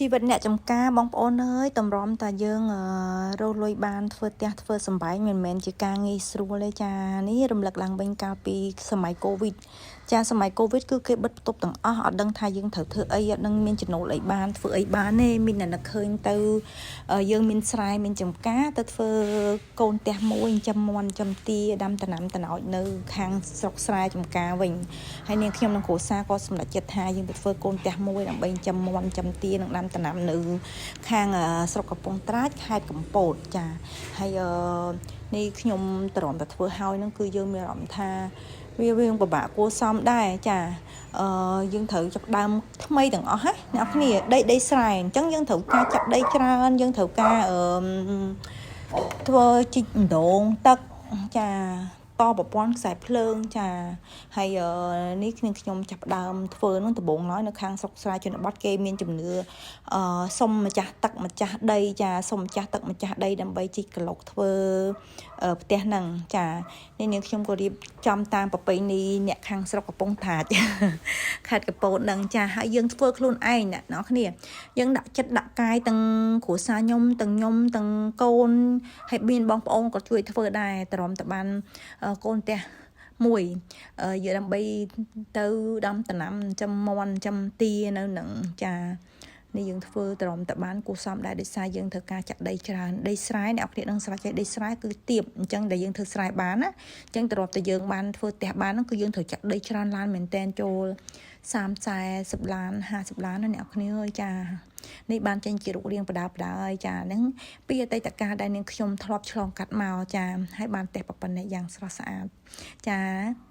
ជីវិតអ្នកចំការបងប្អូនអើយតម្រាំតែយើងរកលុយបានធ្វើផ្ទះធ្វើសម្បែងមិនមែនជាការងាយស្រួលទេចានេះរំលឹកឡើងវិញកាលពីសម័យកូវីដចាសម័យកូវីដគឺគេបិទបន្ទប់ទាំងអស់អត់ដឹងថាយើងត្រូវធ្វើអីអត់ដឹងមានចំណូលអីបានធ្វើអីបានទេមានតែនឹកឃើញទៅយើងមានស្រែមានចំការទៅធ្វើកូនផ្ទះមួយចិញ្ចឹមមាន់ចិញ្ចឹមទាដាំដំណាំត្នោតនៅខាងស្រុកស្រែចំការវិញហើយនាងខ្ញុំនិងគ្រួសារក៏សម្រេចចិត្តថាយើងទៅធ្វើកូនផ្ទះមួយដើម្បីចិញ្ចឹមមាន់ចិញ្ចឹមទានិងដាំដំណាំនៅខាងស្រុកកំពង់ត្រាចខេត្តកំពតចាហើយនេះខ្ញុំទ្រាំតែធ្វើហើយហ្នឹងគឺយើងមានអារម្មណ៍ថាវាវាពិបាកគួរសមដែរចាអឺយើងត្រូវចាប់ដើមថ្មីទាំងអស់ណាអ្នកគ្នាដីដីស្រែអញ្ចឹងយើងត្រូវការចាក់ដីច្រើនយើងត្រូវការអឺធ្វើជីកដងទឹកចាតប្រព័ន្ធខ្សែភ្លើងចាហើយនេះខ្ញុំខ្ញុំចាប់ដើមធ្វើនឹងដំបូងឡើយនៅខាងស្រុកស្រែជនបទគេមានជំនឿអឺសុំម្ចាស់ទឹកម្ចាស់ដីចាសុំម្ចាស់ទឹកម្ចាស់ដីដើម្បីជីកក្លុកធ្វើផ្ទះហ្នឹងចានេះនាងខ្ញុំក៏រៀបចំតាមប្រពៃណីអ្នកខាងស្រុកកំពង់ត្រាចខេត្តកំពតហ្នឹងចាហើយយើងធ្វើខ្លួនឯងអ្នកនរគ្នាយើងដាក់ចិត្តដាក់កាយទាំងគ្រួសារខ្ញុំទាំងខ្ញុំទាំងកូនហើយមានបងប្អូនក៏ជួយធ្វើដែរទ្រាំតបានកូនផ្ទះមួយយកដើម្បីទៅដាំដំណាំចំមន់ចំទានៅនឹងចានេះយើងធ្វើទ្រាំតបានគូសំដែរដោយសារយើងធ្វើការចាក់ដីច្រើនដីស្រែអ្នកនរនឹងស្រេចដីស្រែគឺទៀបអញ្ចឹងដែលយើងធ្វើស្រែបានណាអញ្ចឹងទ្រាំតែយើងបានធ្វើផ្ទះបានហ្នឹងគឺយើងត្រូវចាក់ដីច្រើនឡានមែនតែនចូល30 40ឡាន50ឡានណាអ្នកនរអើយចានេះបានចេញជារូបរាងបដាបដាហើយចាហ្នឹងពីអតីតកាលដែលនាងខ្ញុំធ្លាប់ឆ្លងកាត់មកចាហើយបានផ្ទះប៉ុណ្ណេះយ៉ាងស្រស់ស្អាតចា។